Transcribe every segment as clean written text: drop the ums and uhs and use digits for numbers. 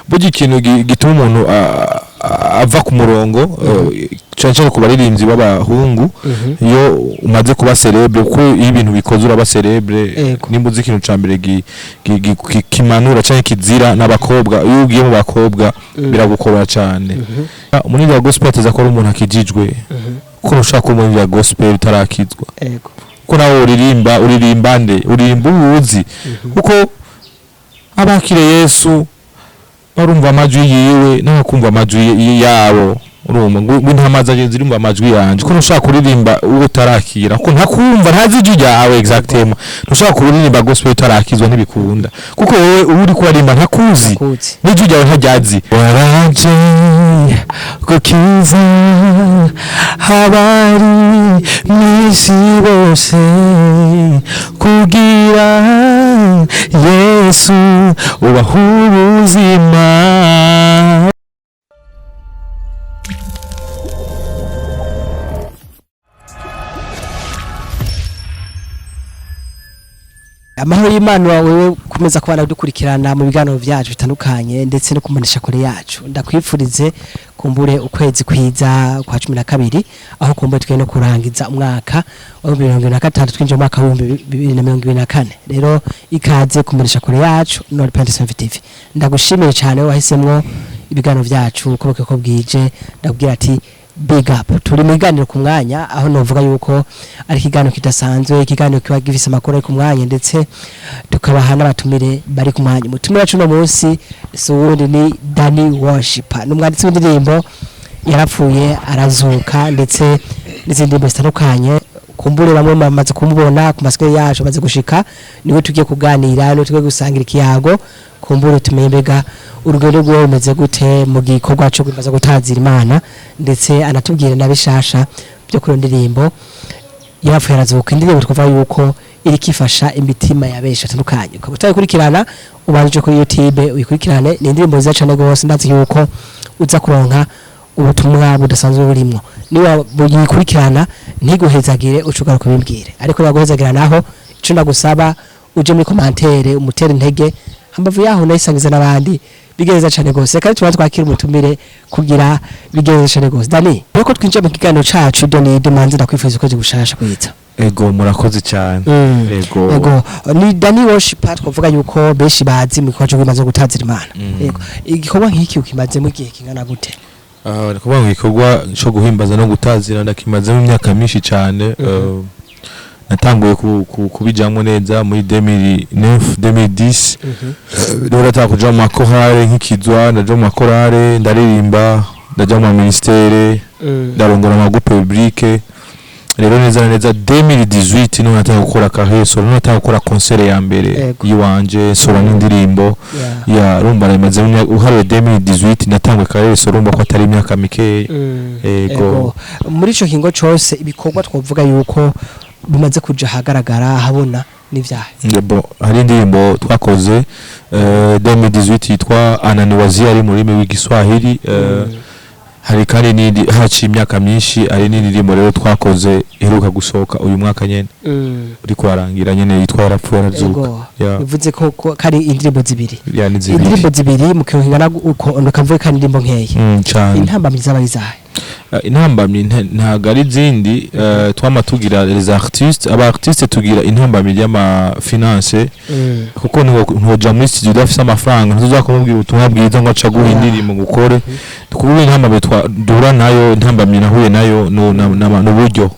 Burya ikintu gituma umuntu ava ku murongo, cane cane ku baririmbyi b'abahungu, iyo umaze kuba célèbre, kuko iyo ibintu bikoze uraba célèbre. Nimba uzi ikintu ca mbere kimanura canke kizira n'abakobwa, iyo ugiye mu bakobwa biragukora cane. Umuririmbyi wa gospel ateza ko ari umuntu akijijwe, kuko ntushaka kuba umuririmbyi wa gospel utarakizwa, kuko nawe uririmba, uririmba nde? Uririmba uwuzi, kuko abakire Yesu barumva amajwi yiwe n'abakumva amajwi yabo. Urumva ngo intama zanje zirumva amajwi yanje, ko ntushaka kuririmba uwo utarakira, kuko ntakumva, ntazi ijwi ryawe exactement. Ntushaka kuririmba gospel utarakizwa, ntibikunda, kuko wowe uba uriko uririmba ntakuzi. Kuzi. N'ijwi ryawe ntaryazi. Waraje gukiza abari mw'isi bose, kugira Yesu ubaha ubuzima. Amahoro y'Imana wewe kumeza kubana dukurikirana mu biganiro byacu bitandukanye ndetse no kumanisha kure yacu. Ndakwifurize kumbure ukwezi kwiza kwa 12, aho kumbure twe no kurangiza umwaka wa 2025, twinjiye mu mwaka wa 2024. Rero ikaze kumanisha kure yacu no Repentance TV. Ndagushimiye cyane wahisemwo ibiganiro byacu uko ko bwije. Ndakubwira ati big up. Turi mu biganiro ku mwanya, aho novuga yuko ari ikiganiro kidasanzwe, ikiganiro kiba gifise amakuru ari ku mwanya, ndetse tukabaha n'abatumire bari ku mwanya. Umutumire wacu uno munsi si uwundi, ni Danny Worshiper, ni umwanditsi w'indirimbo Yarapfuye Arazuka ndetse n'izindi ndirimbo zitandukanye. Kumbure bamwe bamaze kumubona ku masikeli yacu, amaze gushika. Niwe tugiye kuganira, niwe tugiye gusangira ikiyago, kumbure tumenye mbega urugendo rwiwe rumeze gute mu gikorwa cyo guhimbaza, gutazira Imana, ndetse anatubwire na bishasha byo kuri iyo ndirimbo Yarapfuye Arazuka, indirimbo twavuga yuko iriko ifasha imitima ya benshi batandukanye. Ukaba utayikurikirana, ubanje kuri YouTube uyikurikirane. Ni indirimbo nziza cane gose, ndazi yuko uza kuronka ubutumwa budasanzwe burimwo. Niba buyikurikirana ntiguhezagire, uca ugaruka ubimbwire, ariko nibaguhezagira naho, ico ndagusaba uje muri commentaire umutere intege, hambavu yaho nayisangiza n'abandi. Bigereza cane gose. Reka tuba twakira umutumire kugira bigereza cane gose. Dani, nuko twinjiye mu kiganiro cacu, Dani Demanze, ndakwifuza ukwezi gushasha kwiza. Ego, murakoze cyane. Ego. Ego, ni Danny Worship, twavuga yuko benshi bazi mu gikorwa cyo guhimbaza, gutazira Imana. Ego, igikorwa nk'iki ukimazemo igihe kingana gute? Ni kuvuga ngo igikorwa cyo guhimbaza no gutazira ndakimazemo imyaka myinshi cyane. Natanguye kubijamwo neza muri 2009, 2010. Rero natanga kuja mu makorale nk'ikizwa, ndaja mu makorale ndaririmba, ndaja mu maministere, ndarongora ama groupe public. Rero neza na neza 2018 niho natanga gukora carrière solo, niho natanga gukora concert ya mbere yiwanje, solo n'indirimbo. Ya, urumva nabimaze uharuye 2018 natanguye carrière solo, urumva ko atari imyaka mikeya. Ego. Ego. Muri ico kingo cose, ibikorwa twavuga yuko bimaze kuja ahagaragara, ahabona, n'ivyahe? Bon, hari indirimbo twakoze 2018 yitwa Ananiwazia, ari mu rurimi rw'Igiswahili. Hari kandi n'indi haciye imyaka myinshi, hari n'indirimbo rero twakoze iheruka gusohoka uyu mwaka nyene uri kuharangira nyene, yitwa Yarapfuye Arazuka. Ego. Bivuze ko kari indirimbo zibiri. Ya, ni zibiri. Indirimbo zibiri mu kintu kingana uko, ndukamvuye kandi indirimbo nkeya. Cane. Intambamyi zaba ari izahe? Intambamyi ntabwo ari izindi. Twama tugira les artistes, aba artistes tugira intambamyi y'ama finance, kuko ntiwoja muri studio udafise amafaranga, ntuza kumubwira ubutumwa bwiza ngo aca aguha indirimbo ngo ukore. Kuvuga intambamyi duhura nayo, intambamyi nahuye nayo n'uburyo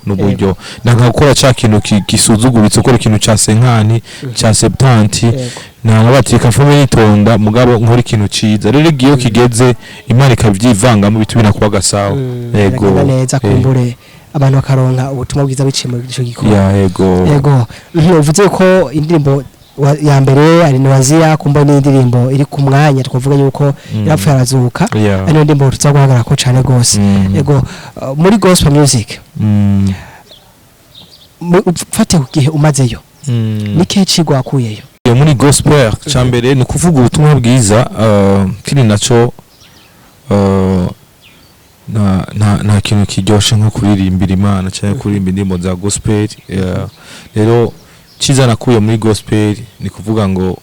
nanka gukora ca kintu gisuzuguritse, gukora ikintu ca 50, ca 70. Nanga bati reka mfume nitonda, mugabo nkora ikintu ciza. Rero igihe kigeze Imana ikavyivangamo, bituma binakuba gasawa. Ego. Biragenda neza, kumbure abantu bakaronka ubutumwa bwiza biciye muri ico gikorwa. Ya, ego. Ego. Uvuze ko indirimbo ya mbere ari Niwazia, kumbe n'indirimbo iri ku mwanya twavuga yuko Yarapfuye Arazuka, ari indirimbo tuza guhagarara ko cane gose. Ego, muri gospel music, ufate ku gihe umazeyo, ni kihe cigwa wakuyeyo? Iyo muri gospel, ca mbere ni ukuvuga ubutumwa bwiza. Kiri naco, nta kintu kiryoshe nko kuririmbira Imana cyangwa kuririmba indirimbo za gospel. Rero ciza nakuye muri gospel ni kuvuga ngo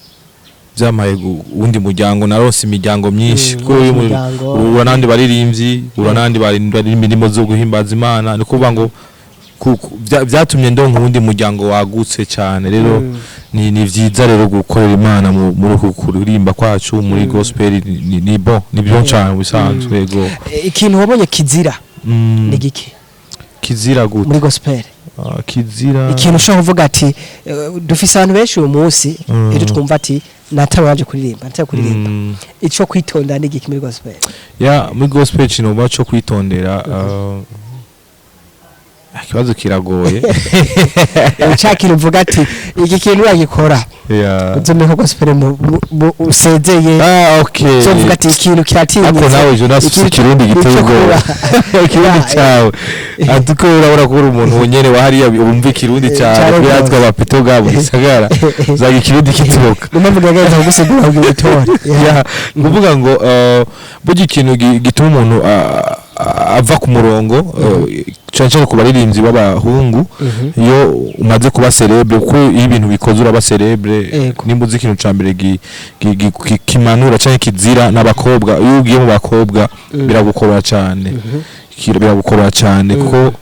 Byampaye uwundi muryango, naronse imiryango myinshi, kuko uyu umuryango. Uhura n'abandi baririmbyi, uhura n'abandi baririmba indirimbo zo guhimbaza Imana. Ni ukuvuga ngo byatumye ndonka uwundi muryango wagutse cyane. Rero ni vyiza rero gukorera Imana muri uku kuririmba kwacu muri gospel, ni bon, ni byo cyane mu bisanzwe, yego. Ikintu wabonye kizira ni giki? Kizira gute? Muri gospel. Ah, kizira? Ikintu ushobora kuvuga ati dufise abantu benshi uyu munsi, ejo twumva ati natawe waje kuririmba, natawe kuririmba. Ico kwitonda ni igiki muri gospel? Ya, muri gospel ikintu cyo kwitondera, ikibazo kiragoye. Ca kintu uvuga ati iki kintu uragikora, uzomenya ko gospel usezeye. Ah, okay. Uzovuga ati ikintu kiratinyitse. Ariko nawe Jonas ufite ikirundi giteye icyo ubwoba. Ikirundi cyawe ati ko urabona ko uri umuntu nyene wa hariya wumva ikirundi cyane. Cyane kubera rwose. twe abapito bwabo gisagara uzaga ikirundi kituruka. Niyo mpamvu ngerageza kugusigura kugira ubitore. Ya, kuvuga ngo burya ikintu gituma umuntu ava ku murongo, cyane cyane ku baririmbyi b'abahungu, iyo umaze kuba célèbre, kuko iyo ibintu bikoze uraba célèbre. Nimba uzi ikintu ca mbere kimanura canke kizira n'abakobwa, iyo ugiye mu bakobwa biragukorora cyane. Biragukorora cyane kuko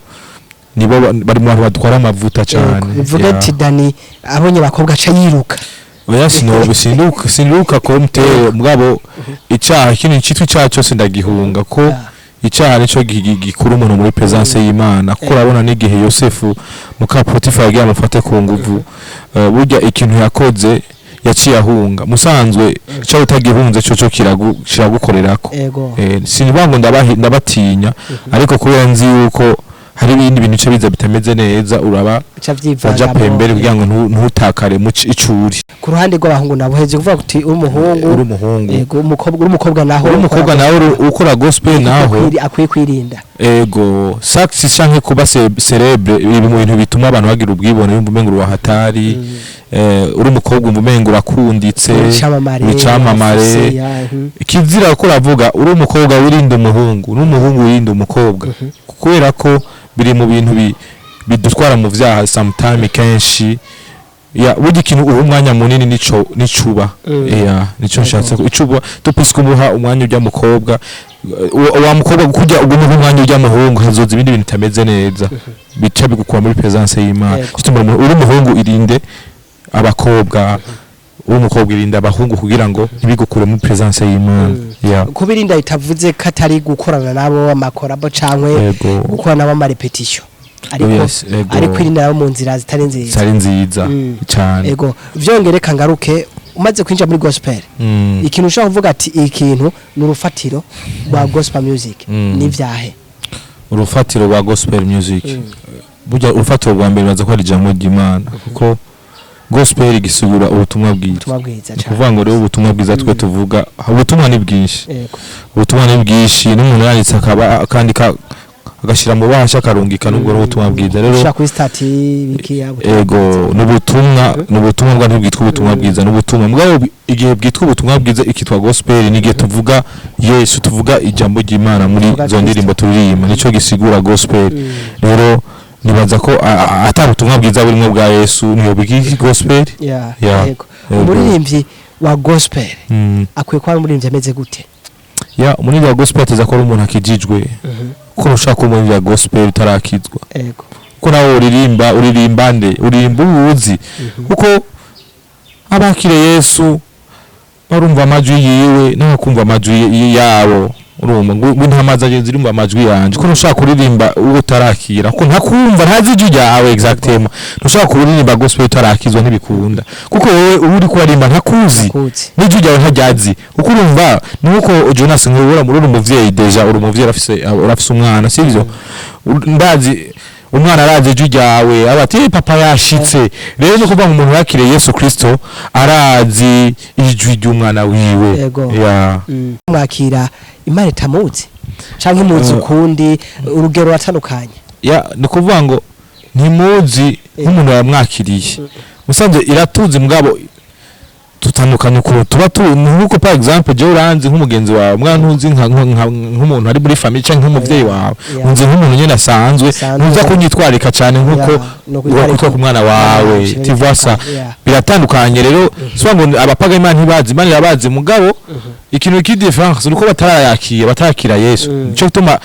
nibo bari mu bantu batwara amavuta cyane. Bivuga ati Dani abonye abakobwa aca yiruka. Oya, sinobu sinduka, sinduka komte mugabo icyaha, ikintu cyitwa icyaha cyose ndagihunga, ko icyaha nico gikura umuntu muri présence y'Imana, kuko urabona n'igihe Yosefu muka Potifa yagiye amufate ku nguvu, burya ikintu yakoze yaciye ahunga. Musanzwe icyo utagihunze cyo kiragukorerako. Sinivuga ngo ndabatinya, ariko kubera nzi yuko hari ibindi bintu bica biza bitameze neza, uraba bica waja vyivangamo. Pembere kugira ngo ntutakare mu icuri. Ku ruhande rw'abahungu nabo heze kuvuga uti uri umuhungu. Uri umuhungu. Yego, umukobwa, uri umukobwa naho. Uri umukobwa nawe ukora gospel naho. Akwiye kwirinda. Ego, success canke kuba célèbre biri mu bintu bituma abantu bagira ubwibone, yumva umengo uri wahatari. Uri umukobwa umva umengo urakunditse. Icamamare. Icamamare. Ufise, ya. Ikizira ko uravuga uri umukobwa wirinda umuhungu, n'umuhungu wirinda umukobwa, kubera ko biri mu bintu bidutwara mu vyaha sometime kenshi. Ya, burya ikintu uha umwanya munini nico nicuba. Ya, nico nshatse ko icuba tupiswe umuha umwanya ujya mukobwa, wa mukobwa kujya uguma uha umwanya ujya muhungu, hazoza ibindi bintu bitameze neza bica bigukura muri présence y'Imana. Gituma uri umuhungu irinde abakobwa, uri umukobwa irinde abahungu, kugira ngo ntibigukure muri présence y'Imana. Ya. Kubirinda bitavuze ko atari gukorana nabo ama collabo cankwe gukorana nabo ama répétition, ariko Yes, ego. ari kwirinda nabo mu nzira zitari nziza. Zitari nziza cyane. Ego, vyongere kangaruke, umaze kwinjira muri gospel, ikintu ushobora kuvuga ati ikintu ni urufatiro rwa gospel music, ni vyahe? Urufatiro rwa gospel music, burya urufatiro rwa mbere baza ko ari ijambo ry'Imana, kuko gospel igisigura ubutumwa bwiza. Ubutumwa bwiza. Ni Cyane. ukuvuga ngo rero ubutumwa bwiza twe tuvuga, ubutumwa ni bwinshi. Ubutumwa ni bwinshi, n'umuntu yanditse akaba akandika agashyira mu bahasha akarungika, n'ubwo ni ubutumwa bwiza rero. Ushaka kuri statut bikiya ubutumwa Ego, bwiza. n'ubutumwa, n'ubutumwa bwa ntibwitwa ubutumwa bwiza, n'ubutumwa mugabo igihe bwitwa ubutumwa bwiza ikitwa gospel ni igihe tuvuga Yesu, tuvuga ijambo ry'Imana muri Tuvuga zo Kristo. ndirimbo turirimba, nico gisigura gospel. Rero nibaza ko ata butumwa bwiza burimo bwa Yesu niyo bwiki gospel. Yeah. Yego. Yego. Umuririmbyi wa gospel akwiye kuba ari umuririmbyi ameze gute? Ya, umuririmbyi wa gospel ateza kuba ari umuntu akijijwe, kuko ntushobora kuba umuririmbyi wa gospel utarakizwa. Kuko nawe uririmba, uririmba nde? Uririmba uwuzi, kuko abakire Yesu barumva amajwi yiwe n'abakumva amajwi yabo. Urumva ngo intama zanjye zirumva amajwi yanje, ko ntushobora kuririmba uwo utarakira, ko ntakumva, ntazi ijwi ryawe exactement. Ntushobora kuririmba gospel utarakizwa, ntibikunda, kuko wowe uba uri kuririmba ntakuzi. Akuzi. N'ijwi ryawe ntaryazi, kuko urumva nuko Jonas nkubura muri uri umuvyeyi déjà, uri umuvyeyi, urafise umwana, sivyo? Ndazi umwana arazi ijwi ryawe, aba ati: "Eh, papa yashitse." Rero ni ukuvuga ngo umuntu yakiriye Yesu Kristo arazi ijwi ry'umwana wiwe. Ya. Mwakira Imana itamuzi canke muzi ukundi, urugero ruratandukanye. Ya, ni ukuvuga ngo ntimuzi nk'umuntu yamwakiriye musanze iratuzi, mugabo Tutandukanye ukuntu tuba tu nkuko, par exemple, jewe uranzi nk'umugenzi wawe, mwana ntuzi nk'umuntu ari muri famille canke nk'umuvyeyi wawe. Unzi nk'umuntu nyene asanzwe. Asanzwe. Ntuza kunyitwarika cane nkuko No kwitwararika wakwitwa ku mwana wawe. Tu vois ça? Biratandukanye rero. Si ngo abapaga Imana ntibazi, Imana irabazi, mugabo ikintu ki différence nuko batarayakira, batarakira Yesu. Nico gituma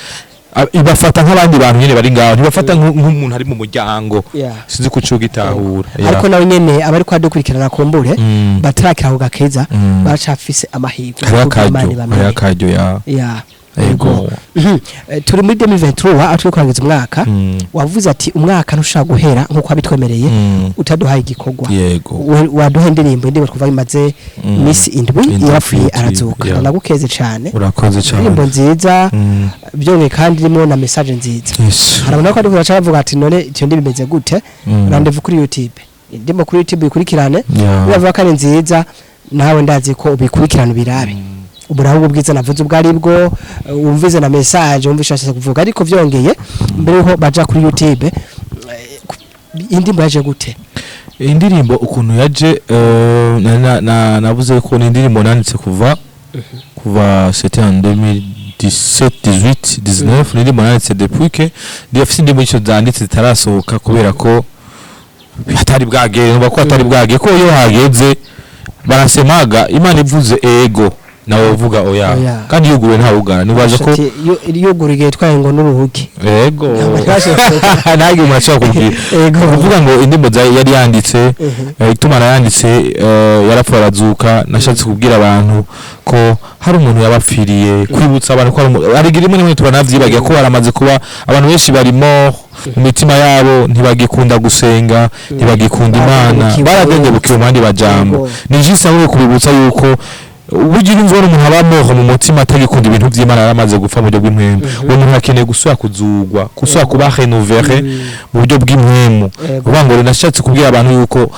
ibafata nk'abandi bantu nyene bari ngaho, ntibafata nk'umuntu ari mu muryango. Sinzi ko uco gitahura. Ariko nawe nyene abari kwadukurikirana kumbure batarakira ako gakeza, baracafise amahirwe hariho kuko Imana akaryo, ibamenye. hariho akaryo ya. Ego. Turi muri 2023, aho turi kurangiza umwaka. Wavuze ati umwaka ntushobora guhera nk'uko wabitwemereye utaduhaye igikorwa. Waduha indirimbo twumva imaze iminsi 7, Indwi yarapfuye kuri YouTube, arazuka. Nagukeze cyane. Urakoze cyane. Indirimbo nziza, byongeye kandi irimo na message nziza. Hari abantu ko ariko baraca bavuga ati: "None iyo ndirimbo imeze gute?" Rendez-vous kuri YouTube, indirimbo kuri YouTube ikurikirane. Uravuga ko ari nziza, nawe ndazi ko ubikurikirana, ubirabe, uburaho ubwiza navuze ubwo ari bwo, wumvize na message, wumvishe ashaka kuvuga. Ariko vyongeye, mbere yuko baja kuri YouTube, indirimbo yaje gute? Indirimbo ukuntu yaje, navuze ko ni indirimbo nanditse kuva c'était en 2017, 18, 19. Ni indirimbo nanditse depuis que ndafise indirimbo nyinshi zanditse zitarasohoka kubera ko hatari bwagere. Numva ko hatari bwagere, ko iyo hageze barasemaga Imana ivuze ego, nawe uvuga oya. Oya. Kandi yuguruye ntawugara, nibaza ko Ati, yuguruye igihe twaye ngo n'uruhugi. Ego. Ntabwo ntabwo umuntu ashobora kubwira. Kuvuga ngo indirimbo yari yanditse, ituma yanditse yarapfa arazuka, nashatse kubwira abantu ko hari umuntu yabapfiriye, kwibutsa abantu ko hari umuntu. Hari rimwe rimwe turanavyibagira ko baramaze kuba abantu benshi barimo mu mitima yabo ntibagikunda gusenga, ntibagikunda Imana. Baradendebukiwe. Baradendebukiwe mu bandi bajambo. Ni juste ahubwo kubibutsa yuko burya urumva umuntu aba mort mu mutima, atagikunda ibintu vy'Imana, yaramaze gupfa mu buryo bw'impwemu. Uwo muntu akeneye gusubira kuzugwa, gusubira kuba renouvelé mu buryo bw'impwemu. Kuvuga ngo nashatse kubwira abantu yuko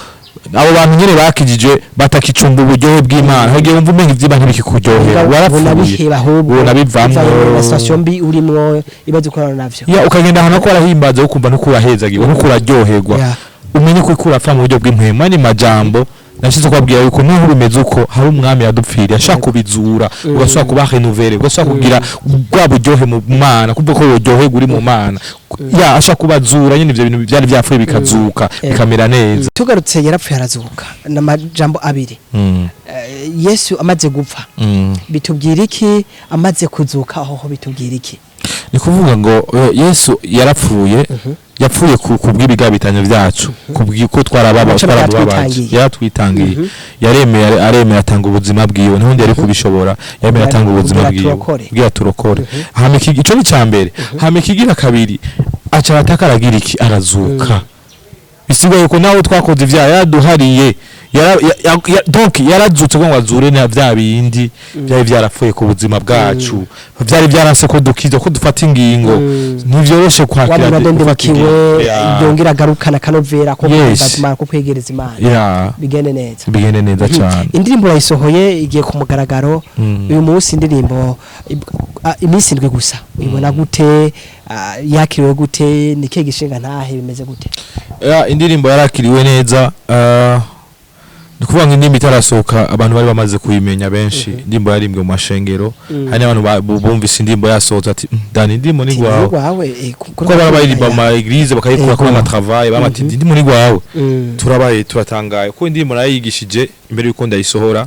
abo bantu nyene bakijije batakicumba uburyohe bw'Imana. Hagiye wumva umenga ivy'Imana ntibikikuryohera, warapfuye. Unabiheba ahubwo. Unabivamwo. Bivanye na situation mbi urimwo, ibaze ukorana navyo. Ya, ukagenda ahantu ko warahimbaza, ukumva nuko urahezagirwa, nuko uraryoherwa, umenye ko uriko urapfa mu buryo bw'impwemu. Andi majambo, nashize kubabwira yuko nuho bimeze uko, hari umwami yadupfiriye, ashaka kubizura, ugasubira kuba renouvelé, ugasubira kugira bwa buryohe mu Mana, kuvuga ko uryoherwa uri mu Mana. Ya, ashaka kubazura nyine ivyo bintu byari byapfuye bikazuka, bikamera neza. Tugarutse, yarapfuye arazuka n'amajambo abiri. Yesu amaze gupfa bitubwira iki? Amaze kuzuka hoho bitubwira iki? Ni kuvuga ngo Yesu yarapfuye, yapfuye ku bw'ibigabitanyo byacu, ku twarababa Muco twarababaje. yaratwitangiye. Yaratwitangiye, yaremeye, aremeye atanga ubuzima bwiwe. Ntundi yari kubishobora, yaremeye atanga ubuzima Kugira bwiwe turokore. Kugira turokore. Hama ico ni ca mbere. Hama ikigira kabiri, aca arataka, aragira iki, arazuka. Bisigaye yuko nawe twakoze ivyaha yaraduhariye, donc yarazutse ngo azure na vya bindi byari byarapfuye ku buzima bwacu, byari byaranse ko dukiza, ko dufata ingingo. Ntivyoroshe kwakira Wa muntu gufata adendebukiwe ingingo. Ya. yongera agarukana akanovera ko guhimbaza Imana, ko kwegereza Imana. Bigende neza. Bigende neza cyane. Indirimbo urayisohoye, igiye ku mugaragaro uyu munsi. Indirimbo iminsi 7 gusa, uyibona gute? Yakiriwe gute? Ni kihe gishinga ntahe? Bimeze gute? Ya, indirimbo yarakiriwe neza. Ni ukuvuga ngo indirimbo itarasohoka abantu bari bamaze kuyimenya benshi. Indirimbo yarimbwe mu mashengero. Hari n'abantu bumvise indirimbo yasohotse ati: "Dani, indirimbo ni gwawe." Gwawe. Kuko bara baririmba mu ma église, bakayikura kuri ama travail, bamati: "Indirimbo ni gwawe." Turabaye turatangaye kuko indirimbo narayigishije imbere yuko ndayisohora.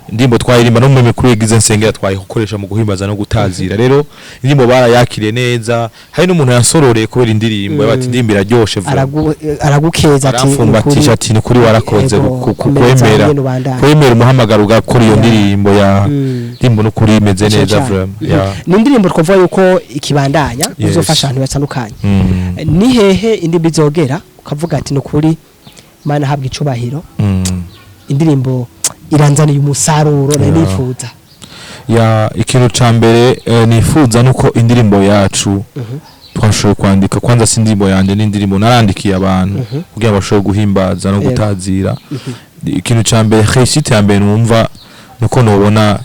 Indirimbo twaririmba no mu mikuru y'église, nsengera, twayikoresha mu guhimbaza no gutazira. Rero indirimbo barayakiriye neza. Hari n'umuntu yasororeye kubera indirimbo, yabati: "Indirimbo iraryoshe vraiment." Aragukeza ati: Aramfumbatisha ati: "Ni kuri warakoze komereza kwemera nyene ubandanye." Kwemera umuhamagaro ugakora iyo ndirimbo ya indirimbo n'ukuri imeze Cyane neza cyane. vraiment ya. Ni indirimbo twavuga yuko ikibandanya uzofasha abantu batandukanye. Ni hehe indirimbo izogera ukavuga ati: "Nukuri Mana habwa icubahiro, indirimbo iranzaniye umusaruro nari nifuza"? Ya, ikintu ca mbere nifuza nuko indirimbo yacu twashoboye kwandika, kwanza si indirimbo yanjye, ni indirimbo narandikiye abantu kugira ngo bashobore guhimbaza no gutazira. Ikintu ca mbere, réussite ya mbere numva nuko nobona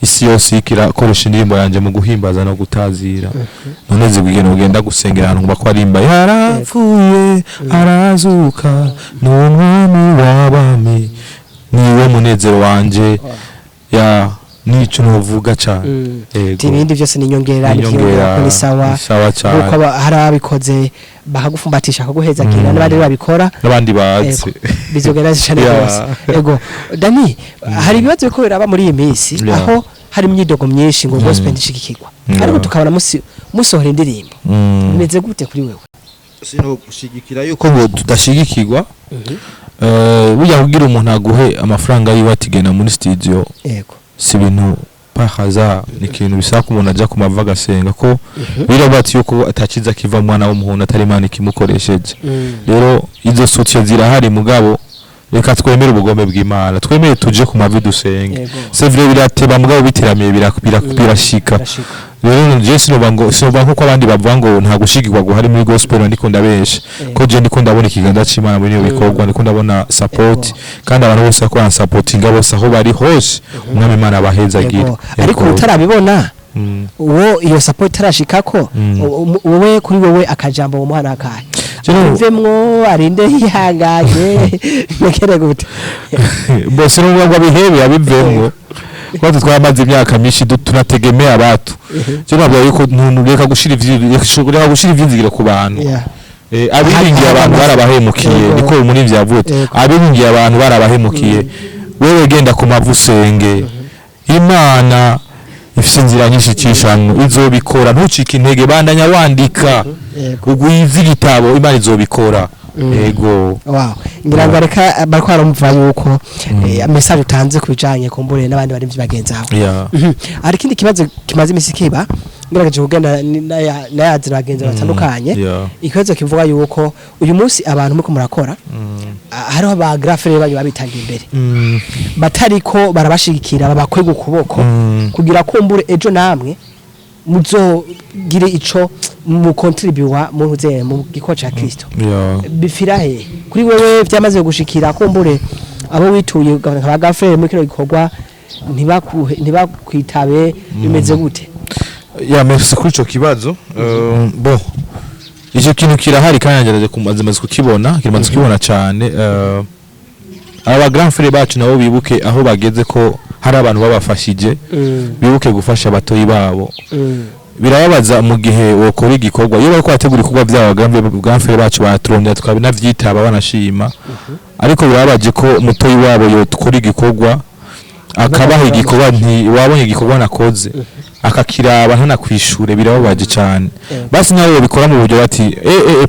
isi yose iriko irakoresha indirimbo yanjye mu guhimbaza no gutazira. None zibwigena ugenda gusengera ahantu ngo ko arimba yarapfuye arazuka, ni umwami w'abami. Niwo munezero wanje ya nico novuga cyane. Ego. Ibindi byose ni inyongera, ni Inyongera, inyongera, ni sawa. Ni sawa Nkuko cyane. hari ababikoze bakagufumbatisha, bakaguhezagira, n'abandi babikora. N'abandi bazi. Bizogenda neza cyane rwose. Ego Dani, hari ibibazo biriko biraba muri iyi minsi, aho hari imyidogo myinshi ngo gospel ntishigikirwa, ariko tukabona musohora indirimbo. Bimeze gute kuri wewe? Sino gushigikira yuko ngo tudashigikirwa. Burya kugira umuntu aguhe amafaranga yiwe ati genda muri studio, si ibintu par hasard, ni ikintu bisaba ko umuntu ajya ku mavi agasenga, ko biravuga ati yuko atakiza kiva mwana w'umuhondo atari Imana ikimukoresheje. Rero izo soutien zirahari, mugabo reka twemere ubugombe bw'Imana, twemere tuje ku mavi dusenge. C'est vrai, birateba, mugabo biteramiye birashika. Birashika. Rero je sinoba ngo sinoba nkuko abandi bavuga ngo nta gushigirwa guhari muri gospel, ndiko ndabesha, ko je ndiko ndabona ikiganza c'Imana muri iyo bikorwa, ndiko ndabona support, kandi abantu bose bako baransupportinga bose aho bari hose, Umwami Imana abahezagire. Ariko utarabibona, uwo iyo support itarashikako, wowe kuri wowe akajambo womuha nakahe? Mvemwo arinde yihanganye, mekere gute? Bose n'ubwo ngo abihebe abivemwo, kuko twamaze imyaka myinshi tunategemea abatu. Je navuga yuko ntuntu reka gushira ivyizigiro ku bantu. Abiringiye abantu barabahemukiye. Niko muri vyavutse. Abiringiye abantu barabahemukiye. Wewe genda ku mavi usenge, Imana ifise inzira nyinshi icishamwo, izobikora. Ntucike intege, bandanya wandika, ugwize igitabo, Imana izobikora. Ego. Wow, ngira ngo reka bariko barumva yuko message utanze ku bijanye kumbure n'abandi barimvyi bagenzi aho. Hari ikindi kibazo kimaze imisi kiba, ngerageje kugenda n'ayazira bagenzi batandukanye. Ikibazo kivuga yuko uyu munsi abantu muriko murakora, hariho ba grand frère banyu babitangiye imbere, batariko barabashigikira, babakwega ukuboko, kugira kumbure ejo namwe muzogire ico mukontribuwa mu ntuze mu gikorwa ca Kristo. Bifira he kuri wewe? Vyamaze gushikira kumbure abo wituye nka ba grand frère muri kino gikorwa ntibakuhe, ntibakwitabe? Bimeze gute? Ya, merci kuri ico kibazo. Bon, ico kintu kirahari kandi nagerageje kumaze maze kukibona, kimaze kukibona cyane. Aba grand frère bacu nabo bibuke aho bageze ko hari abantu babafashije, bibuke gufasha abatoyi babo. Birababaza mu gihe wokora igikorwa, iyo bariko barategura ibikorwa byabo, grand frère bacu baturondera tukabinavyitaba banashima, ariko birababaje ko mutoyi wabo yokora igikorwa akabaha igikorwa, nti wabonye igikorwa nakoze, akakiraba ntanakwishure. Birababaje cyane. Basi nawe babikora mu buryo bati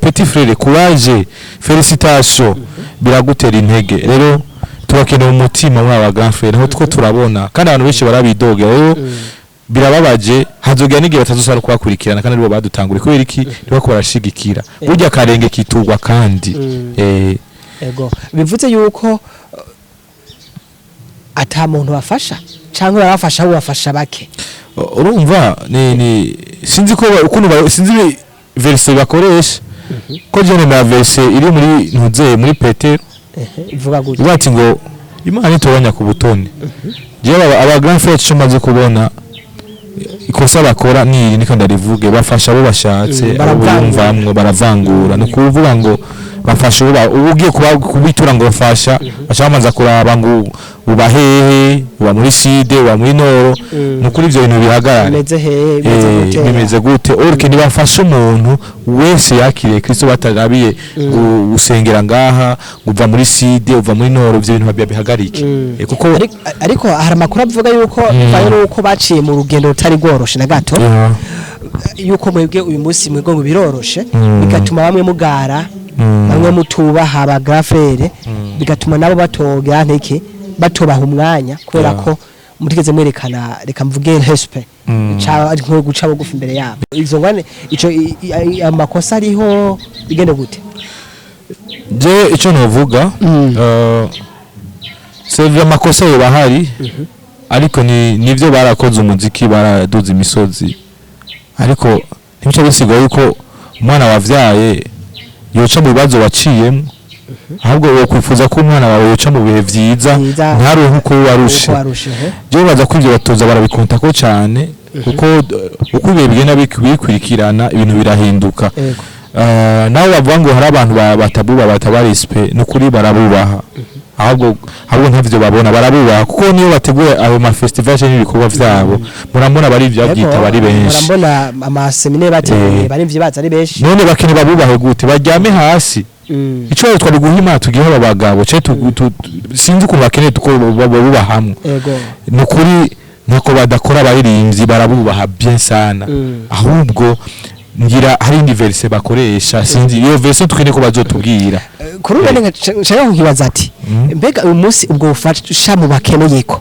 petit frère, courage, félicitations, biragutera intege. Rero turakeneye umutima muri aba grand frère, aho two turabona kandi abantu benshi barabidogera. Rero birababaje, hazogera n'igihe batazosara kubakurikirana kandi aribo badutanguriye. Kubera iki? Ntibako barashigikira. Burya akarenge kiturwa kandi. Ego, bivuze yuko ata muntu bafasha cyangwa barabafasha, ahubwo bafasha bake. Urumva ni sinzi ko ukuntu sinzi verset bakoresha, ko je nemera verset iri muri ntuze muri Petero. Ivuga gutya? Ivuga ati ngo Imana itoranya ku butoni. Jewe aba grand frère ico maze kubona, ikosa bakora ni iri, niko ndarivuge: bafasha abo bashatse, abo baravangura. biyumvamwo, baravangura. Ni ukuvuga ngo bafasha uba ugiye kubitura ngo bafasha, baca bamanza kuraba ngo uba hehe, uba muri sud, uba muri nord. Ni ukuri ivyo bintu bihagarare. Bimeze hehe, bimeze gute? Bimeze gute? Orke ntibafasha umuntu wese yakiriye Kristo batarabiye gusengera ngaha, ngo uva muri sud, uva muri nord. Ivyo bintu bihagarike. Kuko Ariko hari amakuru avuga yuko bivanye n'uko baciye mu rugendo rutari rworoshe na gato, yuko mwebwe uyu munsi mwebwe ngo biroroshe, bigatuma bamwe mugara, bamwe mutubaha ba grand frère, bigatuma nabo batogera nteke batobaha umwanya, kubera ko mutigeze mwerekana, reka mvuge, respect ca nko guca bugufi imbere yabo. Izo ngwane ico amakosa ariho bigende gute? Je ico novuga, c'est vrai, amakosa yoba ahari, ariko ni nivyo, barakoze umuziki, baraduza imisozi, ariko ntibica bisigwa yuko umwana wavyaye yoca mu bibazo waciyemo. Ahubwo wokwifuza ko umwana wawe yoca mu bihe vyiza, Vyiza. ntaruhe uko warushe. Uko warushe, he? Je baza ko ivyo batoza barabikonta ko cane, kuko uko ibihe bigenda bikurikirana ibintu birahinduka. Nawe bavuga ngo hari abantu batabubaha, bataba respect, ni ukuri barabubaha. Ahubwo ntavyo babona, barabubaha, kuko niyo bateguye ayo ma festival cyangwa ibikorwa vyabo, murambona bari vyabyitaba ari benshi. Murambona ama séminaire bateguye, barimvye baza ari benshi. None bakene babubahe gute? Baryame hasi? Ico twari guha Imana tugihe aba bagabo ce sinzi ukuntu bakeneye tuko babubaha hamwe. Ni ukuri ntako badakora, abaririmbyi barabubaha bien sana. Ahubwo ngira hari indi verse bakoresha, sinzi iyo verse, tukeneye ko bazotubwira. Kuri ubu nshaka kukibaza ati mbega uyu munsi ubwo bufasha mu bakeneye ko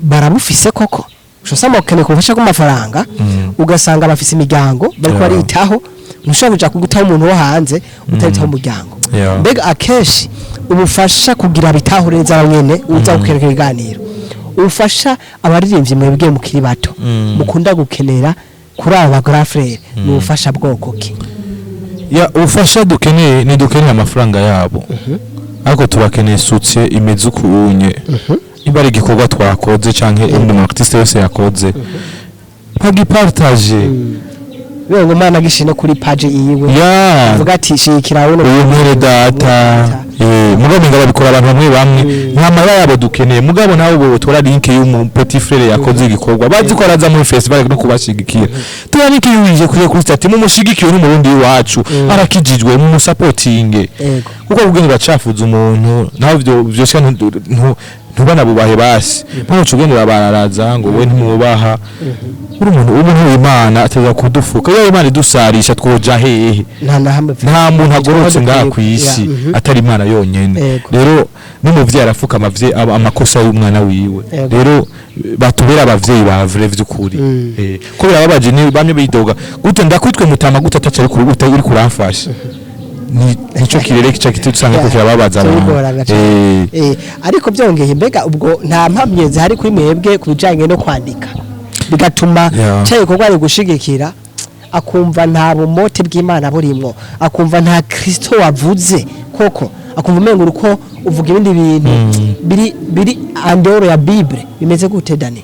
barabufise koko? Ushobora bakeneye kubufasha ku mafaranga, ugasanga bafise imiryango bariko baritaho. Ntushobora kuja kugutaho umuntu wo hanze utaritaho umuryango. Mbega akenshi ubufasha kugira bitahure neza nyene uza gukenera ibiganiro, ubufasha abaririmbyi mwebwe mukiri bato mukunda gukenera kuri aba grand frère ni ubufasha bwoko ki? Ya, ubufasha dukeneye, ntidukeneye amafaranga yabo, ariko turakeneye soutien imeze ukunye. Niba ari igikorwa twakoze canke undi mu artiste wese yakoze, bagipartage. Bibe ngo Imana agishine kuri page yiwe, avuga ati shikira uno Uyu mwene data. Mugabo menga babikora abantu bamwe bamwe. Nta mara yabo dukeneye, mugabo nawe botora link y'umu petit frère yakoze igikorwa, bazi ko araza muri festival no kubashigikira. Tora link yiwije kuri statut, mumushigikiye, n'umurundi wacu arakijijwe, mumusapotinge. Kuko ubwenge uracafuza umuntu nawe vyo vyoshika ntubanabubahe basi, ntuce ugenda urabararaza ngo we ntimwubaha. Uri umuntu w'Imana ateza kudufuka. Iyo Imana idusarisha twoja hehe? Nta na hamwe. Nta muntu agororotse ngaha ku isi atari Imana yonyene. Rero n'umuvyeyi arafuka amakosa y'umwana wiwe. Rero batubera abavyeyi ba vrai vy'ukuri. Ko birababaje ni bamwe bidoga gute, ndakwitwe mutama gute ataca uri kuramfasha. Ni nico kirere kica kitusanga ko kirababaza abantu. Bigorana cane. Ariko byongeye, mbega ubwo nta mpamye zihari kuri mwebwe ku bijanye no kwandika bigatuma cya gikorwa ari gushigikira, akumva nta bumote bw'Imana burimwo, akumva nta Kristo wavuze koko, akumva umengo uko uvuga ibindi bintu biri en dehors ya Bible? Bimeze gute, Dani?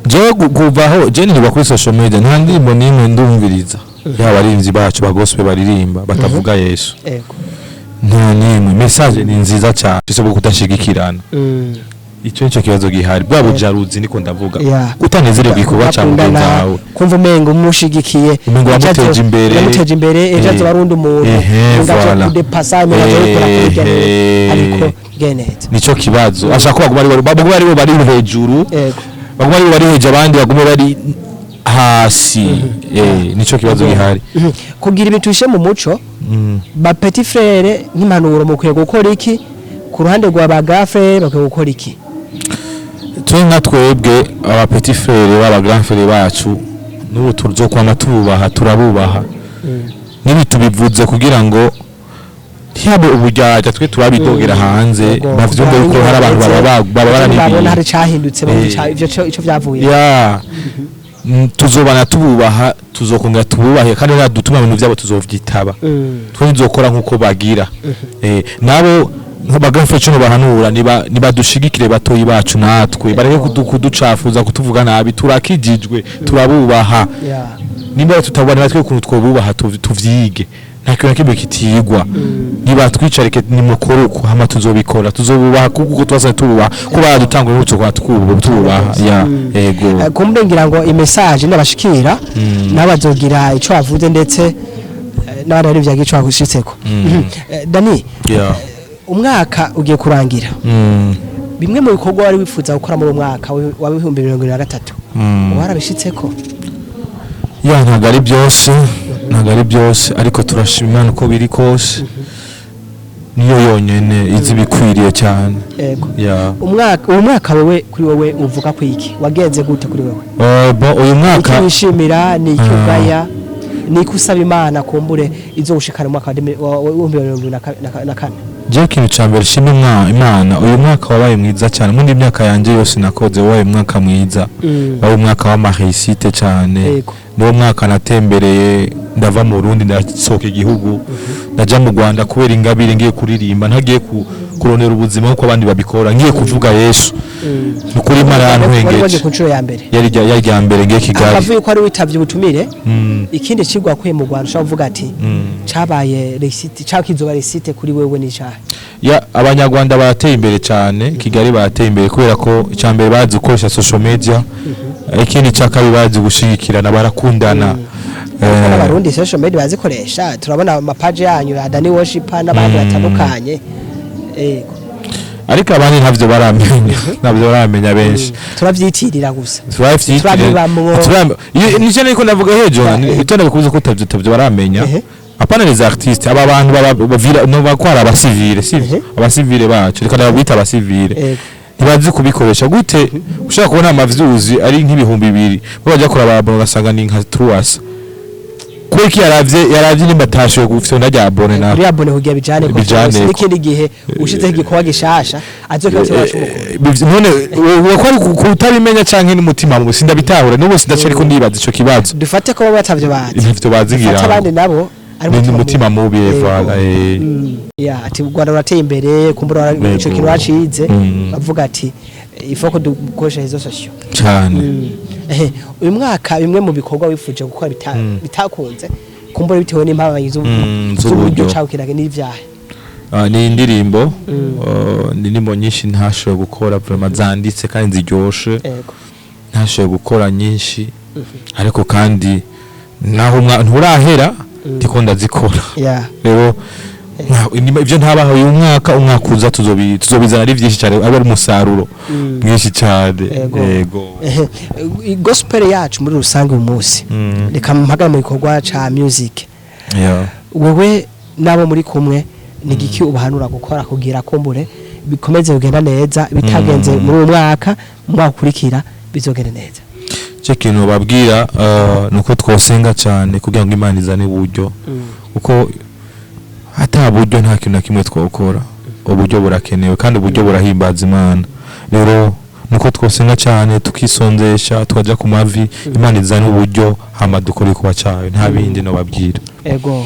Jewe kuvaho je nirirwa kuri social media, nta ndirimbo n'imwe ndumviriza yaba abarinzi bacu ba gospel baririmba batavuga Yesu. Nta n'imwe. Message ni nziza cyane, ese bwo kudashigikirana, icyo nicyo kibazo gihari, bwa bujaruzi niko ndavuga, kutanezererwa igikorwa cya mugenzi wawe. Kumva umengo umushigikiye, umengo wamuteje imbere. Wamuteje imbere, ejo azoba ari undi muntu, undi azo kudepasa, umengo azobikora kuri ariko geneza. Nico kibazo, ashaka ko baguma ari bo bari hejuru, baguma ari bo bari hejuru, abandi bagume bari hasi. Nico kibazo gihari. Kugira ibintu bishe mu muco, ba petit frère, nk'impanuro mukwiye gukora iki? Ku ruhande rwa ba grand frère bakwiye gukora iki? Twe nka twebwe aba petit frère b'aba grand frère bacu, n'ubu tuzokwama tububaha, turabubaha. Nibi tubivuze kugira ngo ntihabe uburyarya, twe turabidogera hanze, bavyumve yuko hari abantu baba babona hari n'ibintu cyahindutse, ivyo ico vyavuye. Ya, tuzobana tububaha, tuzokongera tububahe, kandi nadutuma ibintu vyabo tuzovyitaba. Twe tuzokora nkuko bagira. Nabo nk'aba grand frère cyo bahanura, niba nibadushigikire batoyi bacu, natwe bareke kuducafuza, kutuvuga nabi. Turakijijwe, turabubaha. Nimba tutabona natwe ukuntu twobubaha, tuvyige, nta kintu na kimwe kitigwa. Niba twicarike nimukore uko, hama tuzobikora, tuzobubaha kuko uko twasanzwe tububaha, ko baradutangura n'ubu tukaba tububaha ya, ego. Kumbe ngira ngo i message nabashikira nabo bazogira ico bavuze, ndetse n'abandi bari vyagira ico bagushitseko. Dani, umwaka ugiye kurangira. Bimwe mu bikorwa wari wifuza gukora muri uwo mwaka wa 2023, warabishitseko? Ya, ntabwo ari byose, ntabwo ari byose, ariko turashima Imana uko biri kose, niyo yonyene izi ibikwiriye cyane. Ya. Umwaka, uwo mwaka wewe, kuri wowe uvuga ko iki? Wagenze gute kuri wewe? Bon, uyu mwaka Iki wishimira ni iki? Ugaya ni iki? Usaba Imana kumbure izo gushikana umwaka wa 2024? Je, ikintu ca mbere shima Imana, uyu mwaka wabaye mwiza cyane. Muri myaka yanje yose nakoze, wabaye umwaka mwiza, wabaye umwaka w'ama réussite cyane. Niwo mwaka natembereye, ndava mu Burundi, ndasohoka igihugu, ndaja mu Rwanda kubera ingabire, ngiye kuririmba, ntagiye ku Kurondera ubuzima nkuko abandi babikora, ngiye kuvuga Yesu. Nukuri Imana Wari wagiye yarantwengeje. ku nshuro ya mbere? Yari rya mbere ngiye Kigali. Akavuye ko ari witavye ubutumire. Ikindi cigwa wakuye mu Rwanda ushobora kuvuga ati cabaye réussite cyangwa kizoba réussite kuri wewe ni icahe? Ya, Abanyarwanda barateye imbere cyane. Kigali barateye imbere kubera ko icya mbere bazi gukoresha social media, ikindi cya kabiri bazi gushigikirana, barakundana. N'Abarundi social media bazikoresha, turabona amapaji yanyu ya Dani Worshipper n'abandi batandukanye. Yego. Ariko abandi ntavyo baramenya benshi. Turavyitirira gusa. Turabyitirira. Turabibamwo. Nicyo niko ndavuga hejo, icyo ndabikubuza ko utavyo baramenya. Apana les artistes, aba bantu baba bavira no bakwara abasivile, sivyo? Abasivile bacu, reka ndabita abasivile, ntibazi kubikoresha. Gute ushaka kubona ama views ari nk'2000, bo bajya kuraba abone ugasanga ni nka truas, kubera ko yaravye nimba atashoboye gufite rya abonné na Kuri abonné kugira bijane ko Bijane ko. n'ikindi gihe ushizeho igikorwa gishasha azokiba wacu mukuru. None uwo ko ari kutabimenya canke n'umutima mubi, sindabitahura n'ubu, sindacariko ndibaza ico kibazo. Dufate ko baba batavyo bazi. Ntavyo bazi. Dufate Ngira abandi nabo ari ni umutima mubi. Yego. Voilà. Ya, ati u Rwanda rurateye imbere, kumbura ico kintu bacize, bavuga ati ifo ko dukoresha réseaux sociaux. Cane. Uyu mwaka bimwe mu bikorwa wifuje gukora bitakunze, kumbura bitewe n'impamvu z'uburyo z'uburyo. cawukiraga n'ivyaha? Ah, ni indirimbo, indirimbo nyinshi ntashoboye gukora vraiment zanditse kandi ziryoshe. Ntashoboye gukora nyinshi, ariko kandi naho nturahera, ndiko ndazikora. Rero ibyo ntabaho uyu mwaka, umwaka uza tuzobizana ari byinshi cyane, abe ari umusaruro mwinshi cyane. Yego. Yego. Gospel yacu muri rusange uyu munsi, reka mpagare mu gikorwa ca music, wewe n'abo muri kumwe ni igiki ubahanura gukora kugira kumbure bikomeze kugenda neza? Bitagenze muri uyu mwaka, mu mwaka ukurikira bizogenda neza. Cyo kintu babwira nuko twosenga cyane kugira ngo Imana izane uburyo, kuko ata buryo nta kintu na kimwe twokora. Uburyo burakenewe kandi uburyo burahimbaza Imana. Rero nuko twosenga cyane, tukisonzesha, tukajya ku mavi, Imana izane uburyo, hama dukore kuba cyayo. Nta bindi no babwira. Ego.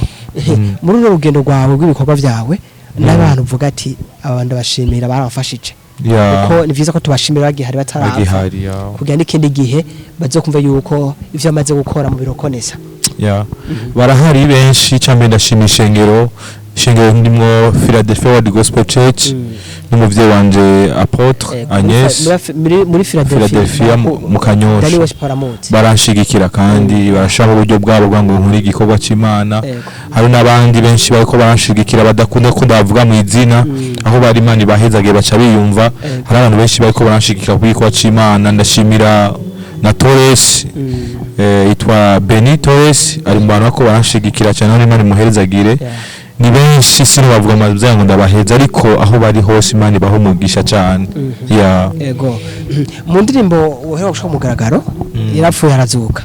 Muri runo rugendo rwawe rw'ibikorwa byawe n'abantu uvuga ati aba bantu bashimira barabafashije, kuko ni vyiza ko tubashimira bagihari, batarapfa, Bagihari, ya. kugira n'ikindi gihe bazokumva yuko ivyo bamaze gukora mu birokonesa. Ya, barahari benshi. Cyambere ndashima ishengero ndimwo, Philadelphia World Gospel Church, n'umuvyeyi wanje Apôtre Agnes. Muri Philadelphia? Philadelphia mu Kanyosha. Dani Worship Paramount. Baranshigikira kandi barashaka uburyo bwabo bwa ngo nkore igikorwa cy'Imana. Hari n'abandi benshi bariko baranshigikira badakunda ko ndavuga mu izina. Aho bari Imana ibahezagiye, baca biyumva. Hari abantu benshi bariko baranshigikira ku gikorwa cy'Imana. Ndashimira na Torres, yitwa Benny Torres, ari mu bantu bariko baranshigikira cyane, aho Imana imuherezagire. Ni benshi, sinobavuga amazina ngo ndabaheza, ariko aho bari hose Imana ibaha umugisha cyane, ya. Ego. Mu ndirimbo wohera gushika ku mugaragaro "Yarapfuye arazuka",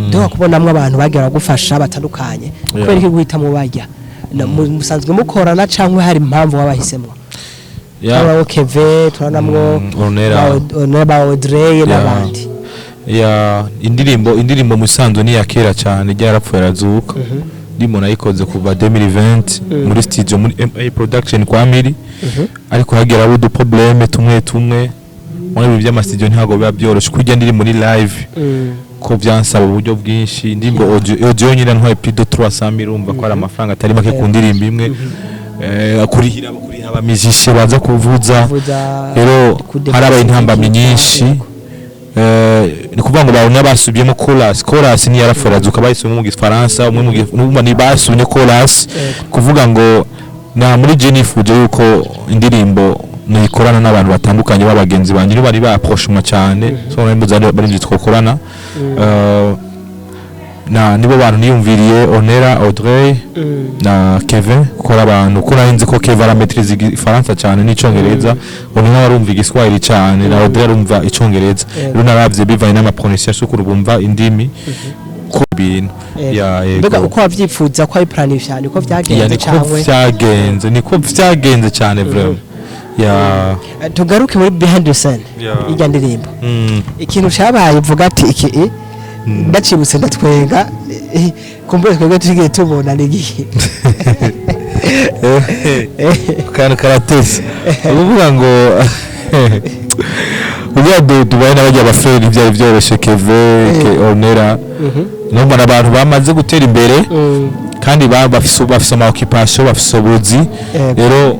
duha kubonamwo abantu bagiye baragufasha batandukanye. Kubera iki guhitamo bajya? Musanzwe mukorana cyangwa hari impamvu wabahisemo? Turabonamwo Keve, turabonamwo Ornella. Ornella, ba Audrey n'abandi. Ya, indirimbo musanzwe ni ya kera cyane, "Ryarapfuye arazuka". Ndimo nayikoze kuva 2020 muri studio muri MA Production kwa Miri, ariko hagera udu problème tumwe tumwe muri ibi by'ama studio, ntabwo biba byoroshe kurya ndiri muri live, ko byansaba uburyo bwinshi. Indirimbo audio nyine ntwaye plus de 300 mille, urumva ko ari amafaranga atari make ku ndirimbo imwe. Kuriha aba musiciens baza kuvuza. Kuvuza, rero harabaye intambamyi nyinshi. Ni kuvuga ngo babona basubiyemo chorus ni "Yarapfuye arazuka", bayisubiyemo mu Gifaransa, umwe mu numva ni basubiyemo chorus. Kuvuga ngo na muri je nifuje yuko indirimbo nikorana n'abantu batandukanye b'abagenzi banjye, nibo bari baapprochemwa cyane, so nari mbuze bari twokorana. Na nibo bantu niyumviriye, Onera, Audrey na Kevin, kuko ari abantu kuko nari nzi ko Kevin aramaîtriza Igifaransa cyane n'Icongereza, Onera arumva Igiswahili cyane, na Audrey arumva Icongereza. Rero naravye bivanye n'ama prononciation ukuntu bumva indimi ko bintu. Ya, yego. Mbega uko wavyifuza ko ari planifié niko Ya, vyagenze niko cangwe? vyagenze, niko vyagenze cyane vraiment, ya. Tugaruke muri behind the scene irya ndirimbo. Ikintu cyabaye uvuga ati iki ndacibutse ndatwenga, kumbure twebwe tugiye tubona ni igihe. Akantu karatese, ukuvuga ngo uriya dubaye n'abajya abaferi ntibyari byoroshye. Keve ke Ornera, numva abantu bamaze gutera imbere kandi bafise ama occupation, bafise ubuzi. Rero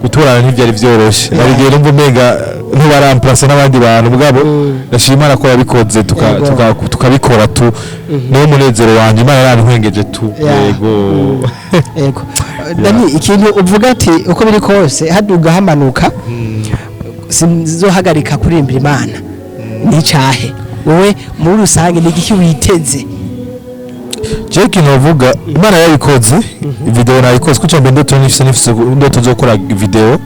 gutorana ntibyari byoroshye. Narigiye numva umenga ntubaramplase n'abandi bantu mugabo ndashima Imana ko yabikoze tukabikora tu. Niwo munezero wanjye, Imana yarantwengeje tu. Yego. Yego. Dani, ikintu uvuga ati uko biri kose, haduga hamanuka, sinzohagarika kuririmbira Imana, ni icahe? Wowe muri rusange ni igiki witeze? Jewe ikintu bavuga, Imana yabikoze, video nayikoze kuko mbere ndoto nifise ndoto zo gukora video.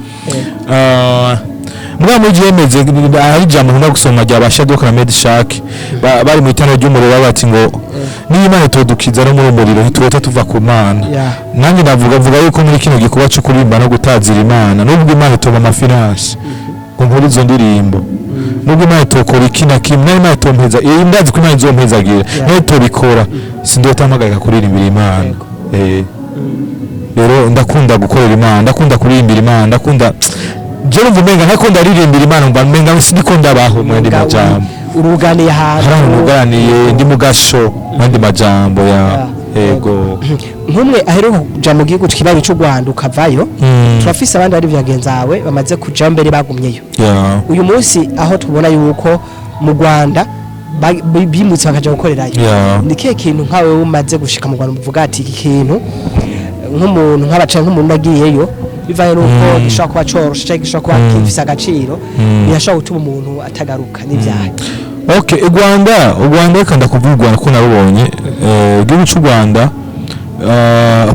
Mugabo muri gihe hari ijambo nkunda gusoma rya ba Shadrach na Meshach, bari mu itanura ry'umuriro, bati ngo niba Imana itodukiza no muri umuriro, ntiturota tuva ku Mana. Nanjye navuga vuga yuko muri kino gikorwa cyo kuririmba no gutazira Imana, nubwo Imana itoba ama finance ngo nkore izo ndirimbo, nubwo Imana itokora iki na kimwe, nayo Imana itompeza, iyo ndazi ko Imana izompezagira, nayo itobikora, sindota mpagarika kuririmbira Imana. Rero ndakunda gukorera Imana, ndakunda kuririmbira Imana, ndakunda. Je numva umenga ntako ndaririmbira Imana, mba umenga sindiko ndabaho, mu yandi majambo. Uruganiye ahantu. Hari ahantu nuganiye, ndi mu gasho, mu yandi majambo ya. Yego. Nk'umwe aheruka kuja mu gihugu kibanyi cy'u Rwanda ukavayo, turafise abandi bari bagenzi bawe bamaze kuja mbere bagumyeyo. Uyu munsi aho tubona yuko mu Rwanda bimutse bakaja gukorerayo, ni kihe kintu nkawe umaze gushika mu Rwanda uvuga ati iki kintu nk'umuntu nk'abaca nk'umuntu agiyeyo, bivanye n'uko gishobora kuba coroshe canke gishobora kuba gifise agaciro, birashobora gutuma umuntu atagaruka n'ivyaha? Okay, u Rwanda, reka ndakuvuga u Rwanda ko narubonye. Igihugu cy'u Rwanda,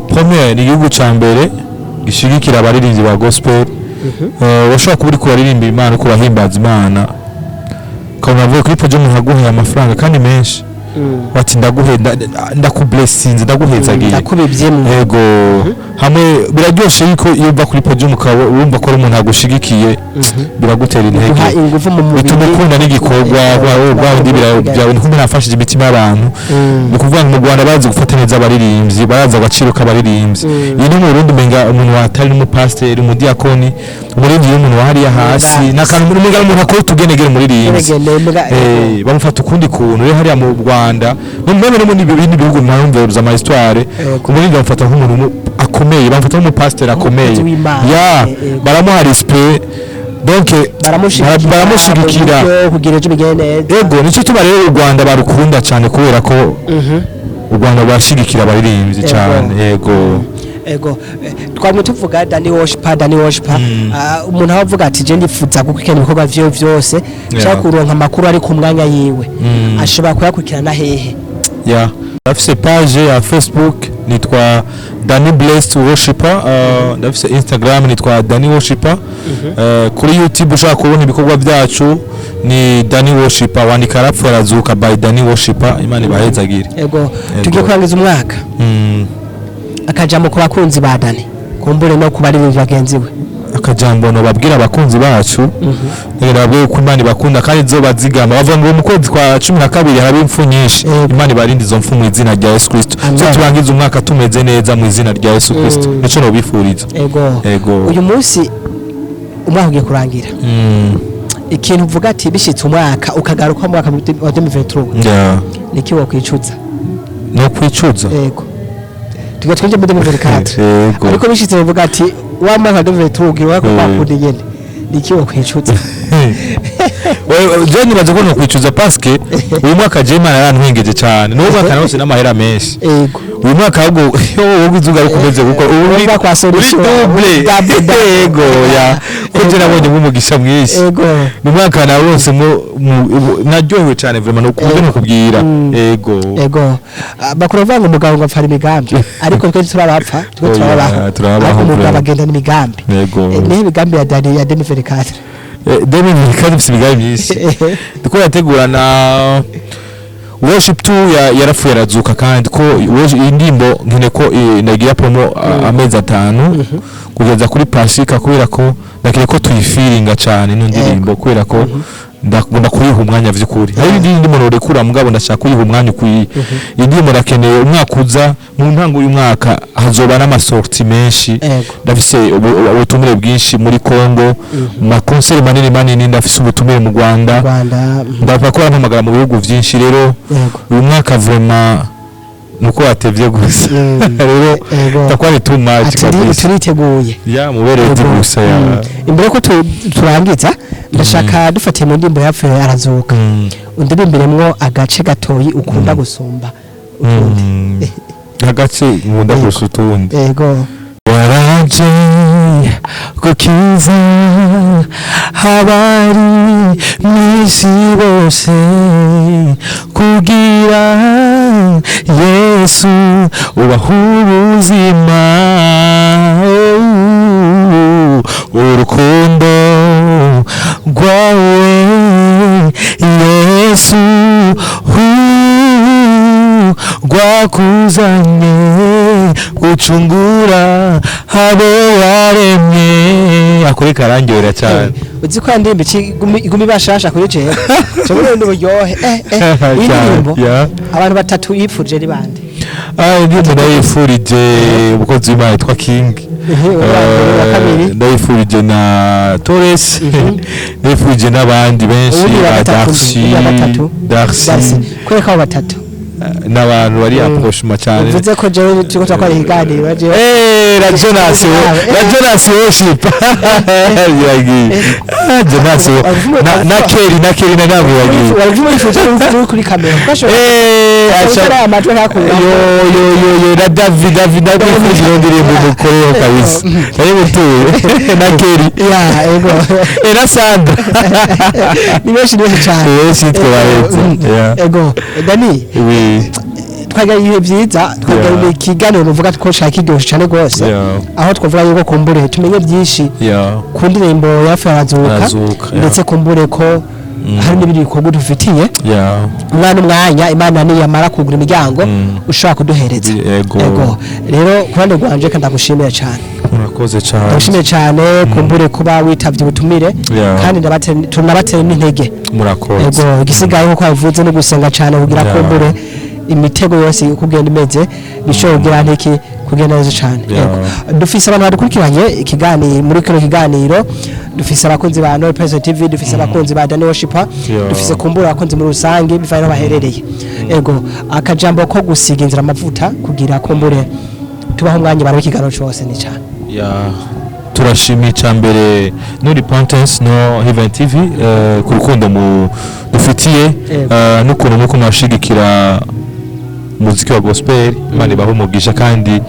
premier, ni igihugu ca mbere gishigikira abaririmbyi ba gospel. Washobora kuba uriko uraririmba Imana, uko urahimbaza Imana, ukabona avuye kuri podium nkaguheye amafaranga kandi menshi, bati ndaguhe, ndakublessinze, ndaguhezagiye. Ndakubivyemwo. Yego, hamwe biraryoshe yuko iyo uva kuri podium ukaba wumva ko ari umuntu agushigikiye, biragutera intege. Guha ingufu mu mubiri. Bituma ukunda n'igikorwa bwa wundi byawe kumbe nafashije imitima y'abantu. Ni ukuvuga ngo mu Rwanda bazi gufata neza abaririmbyi, barazi agaciro k'abaririmbyi. Iyi no mu Burundi umenga umuntu watari n'umupasiteri, umudiyakoni, umuririmbyi y'umuntu wa hariya hasi n'akantu umenga umuntu akora utugenegene umuririmbyi. Bamufata ukundi kuntu. Rero hariya mu Rwanda no mu no mu bindi bihugu mpamvu ama histoire, umuririmbyi bamufata nk'umuntu akomeye, bamufata nk'umupasiteri akomeye. Umukozi w'Imana. Ya, baramuha respect, donc baramushigikira. Baramushigikira. Mu buryo kugira ejo bigende neza. Ego, nicyo tuba rero u Rwanda barukunda cyane, kubera ko u Rwanda rwashigikira abaririmbyi cyane, yego. Ego. Twamwe tuvuga Danny Worshipper, Danny Worshipper. Umuntu aba avuga ati je ndifuza gukurikirana ibikorwa vyiwe vyose cyangwa kuronka amakuru ari ku mwanya yiwe, ashobora kuyakurikirana hehe? Ya, ndafise page ya Facebook nitwa Danny Blessed Worshipper, ndafise Instagram nitwa Danny Worshipper, kuri YouTube ushaka kubona ibikorwa byacu ni Danny Worshipper, wandika "Arapfa arazuka" by Danny Worshipper. Imana ibahezagire. Ego, tugiye kurangiza umwaka. Akajambo ku bakunzi ba Danny, kumbure no ku baririmbyi bagenzi we. Akajambo no babwira abakunzi bacu, rero babwiye ko Imana ibakunda kandi zo bazigama. Bavuga ngo mu kwezi kwa 12 haraba impfu nyinshi. Imana ibarinde izo mfu mu izina rya Yesu Kristo. Amen. So turangize umwaka tumeze neza mu izina rya Yesu Kristo. Nico nobifuriza. Ego. Ego. Uyu munsi umwaka ugiye kurangira, ikintu uvuga ati bishitse umwaka ukagaruka mu mwaka wa 2023, niki wokwicuza? No kwicuza? Ego, tugiye twinjira muri 2024. Yego. Ariko bishitse uvuga ati wa mwaka wa 2023 ugira wako kwakundi nyene, niki wokwicuza? Wewe, je nibaza ko no kwicuza parce que uyu mwaka je Imana yarantwengeje cyane. N'uwo mwaka narose n'amahera menshi. Uyu mwaka ahubwo wowe izuga rukomeze kuko ubu Urumva kwa solution. Uri double. Double, double. Yego, ya, ko je nabonye umugisha mwinshi. Mu mwaka narose naryohewe cyane vraiment, no kubyo nakubwira. Yego. Ego. Bakuru bavuga ngo umugabo ngo apfara imigambi, ariko twe turabapfa, twe Oya, turabaho. turabaho, Ariko umugabo vraiment. agenda n'imigambi. Yego. Nihe imigambi ya Dani ya 2024? 2024 dufite imigambi myinshi, ndiko yategura na worship 2 ya yarapfuye arazuka, kandi ko iyi ndirimbo nkene ko nagira promo amezi 5 kugeza kuri Pasika, kubera ko nakire ko tuyifiringa cyane ino ndirimbo, kubera ko Ndagomba kuyiha umwanya vy'ukuri. Hari ibindi ndimo norekura, mugabo ndashaka kuyiha umwanya ukwiye. Iyi ndirimbo ndakeneye umwaka uza, mu ntango y'umwaka hazoba n'ama sorties menshi. Ndafise ubutumire bwinshi muri Congo, mu ma concerts manini manini, ndafise ubutumire mu Rwanda. Rwanda. Ndava ko barampamagara mu bihugu vyinshi. Rero uyu mwaka vraiment nuko watevye gusa. Rero ndakuba ari too much kabisa. Turiteguye. Ya, mubereye gusa ya. Imbere ko turangiza, ndashaka dufatiye mu ndirimbo "Yapfuye Arazuka", undirimbilemo agace gatoyi ukunda gusumba utundi. Agace nkunda kurusha utundi? Yego. Waraje gukiza abari mw'isi bose, kugira Yesu ubaha ubuzima. Urukundo rwawe Yesu rwakuzanye gucungura abo waremye. Akore karangyohera cyane. Uzi ko ndirimbo iguma ibashasha kuri jewe, cyo ndi buryohe iyi ndirimbo. Abantu batatu yipfuje ni bande? Ah, indirimbo ndayifurije umukozi w'Imana yitwa King. Uwa mbere, uwa kabiri? Ndayifurije na Torres, ndayifurije n'abandi benshi. Uwundi wa Ba gatatu? Darcy. Undi wa gatatu? Darcy. Darcy. Kwereka abo batatu. N'abantu bari approchement cyane. Uvuze ko jewe turiko turakora ikiganiro jewe. La Jonas, la Jonas worship. Yagiye. Ah, Jonas na Kelly, na Kelly na ntabwo yagiye. Wari wifuje uri kuri kamera kuko ashobora Acha gukora amajwi ntakura. Yo yo yo yo, na David, David ndakwifuje iyo ndirimbo mukoreho kabisa. Nari mutuye na Kelly. Ya, ego. Na Sandra. Ni benshi, ni benshi cyane. Ni benshi twabaretse. Yeah. Ego Dani. Oui. Twagira ibihe byiza, twagira ikiganiro uvuga ko cari kiryoshe cyane rwose, aho twavuga yuko kumbure tumenye byinshi ku ndirimbo "Yapfuye Arazuka", Arazuka, yeah. ndetse kumbure ko hari n'ibindi bikorwa dufitiye umwana umwanya Imana niyamara kugura imiryango ushobora kuduhereza. Yego. Ego, rero ku ruhande rwanje kandi ndagushimiye cyane. Murakoze cyane. Ndagushimiye cyane kumbure kuba witavye ubutumire, kandi tunabateye n'intege. Murakoze. Ego, igisigaye nkuko wabivuze no gusenga cyane kugira kumbure imitego yose uko ugenda imeze bishobora kugira ntiki kugenda neza cyane. Yego, dufise abantu badukurikiranye ikiganiro, muri kino kiganiro dufise abakunzi ba Noel Present TV, dufise abakunzi ba Daniel Worshiper, dufise kumbura abakunzi muri rusange bivanye n'aho baherereye. Ego, akajambo ko gusiga inzira amavuta kugira kumbure tubaho umwanya bari ikiganiro cyose ni cyane. Ya, turashimiye icya mbere No Repentance no Heaven TV ku rukundo mu dufitiye n'ukuntu muko mwashigikira umuziki wa gospel. Imana ibahe umugisha kandi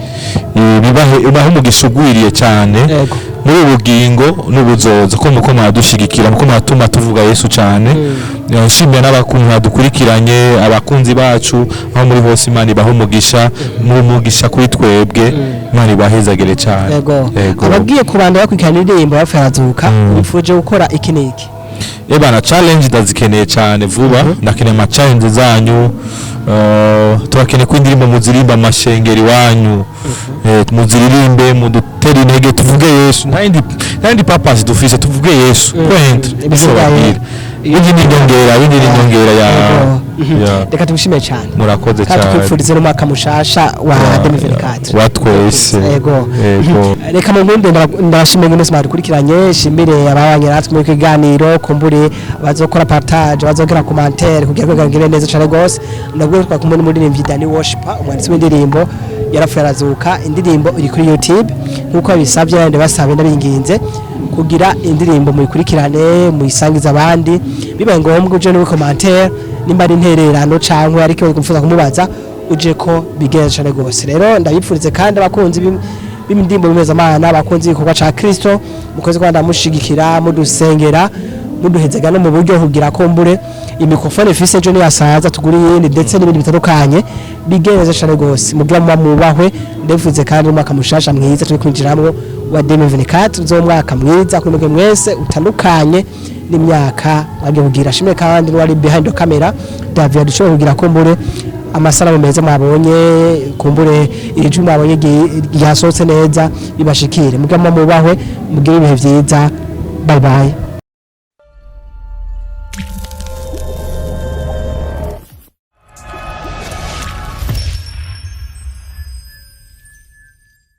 ibahe umugisha ugwiriye cyane muri ubu bugingo n'ubuzoza, ko muko mwadushigikira, muko mwatuma tuvuga Yesu cyane. Nshimira n'abakunzi badukurikiranye, abakunzi bacu aho muri hose. Imana ibahe umugisha, muri umugisha kuri twebwe. Imana ibahezagire cyane. Ego. Ababwiye kubanda bakurikirana indirimbo "Yapfuye Arazuka", bifuje gukora iki n'iki? Ebana, challenge ndazikeneye cyane vuba. Ndakeneye ama challenge zanyu. Turakeneye ko indirimbo muzirimba amashengero iwanyu. Muziririmbe, mudutere intege, tuvuge Yesu. Nta yindi purpose dufise, tuvuge Yesu point. Ibisigaye- Ibindi ni inyongera, ibindi ni inyongera ya Ego. Ya. Reka tugushime cyane Murakoze kandi cyane. twifurize n'umwaka mushasha wa 2024. Wa twese. Ego. Ego. Reka mu nkunde ndabashimiye mwese mwadukurikiranye, shimire ababanye natwe muri kiganiro, kumbure bazokora partage, bazokora commentaire kugira ngo bigende neza cyane rwose. Nabwo twakumwe n'umuririmbyi Danny Worshiper, umwanditsi w'indirimbo "Yarapfuye Arazuka". Indirimbo iri kuri YouTube nkuko bisabye, ndabasabe, ndabinginze kugira indirimbo muyikurikirane, muyisangize abandi, bibaye ngombwa uje no commentaire nimba ari intererano cyangwa ariko kufuza kumubaza uje ko bigenze cyane rwose. Rero ndabipfurize kandi abakunzi b'indimbo bimezamana, abakunzi b'igikorwa ca Kristo, mukoze kwanda mushigikira, mudusengera, muduhezega no mu buryo kugira kumbure imikrofone ifise ejo niyasaza tugura iyindi, ndetse n'ibindi bitandukanye bigenze cyane rwose. Mugira muba mubahwe. Ndabifuze kandi umwaka mushasha mwiza turi kwinjiramwo wa 2024, uzomwaka mwiza kuri mwebwe mwese, utandukanye n'imyaka mwagiye kugira. Shimwe kandi n'uwari behind the camera, David, dushobora kugira kumbure amasanamu meza mwabonye, kumbure ijwi mwabonye ryasohotse neza bibashikire. Mugira muba mubahwe, mugire ibihe vyiza. Bye bye.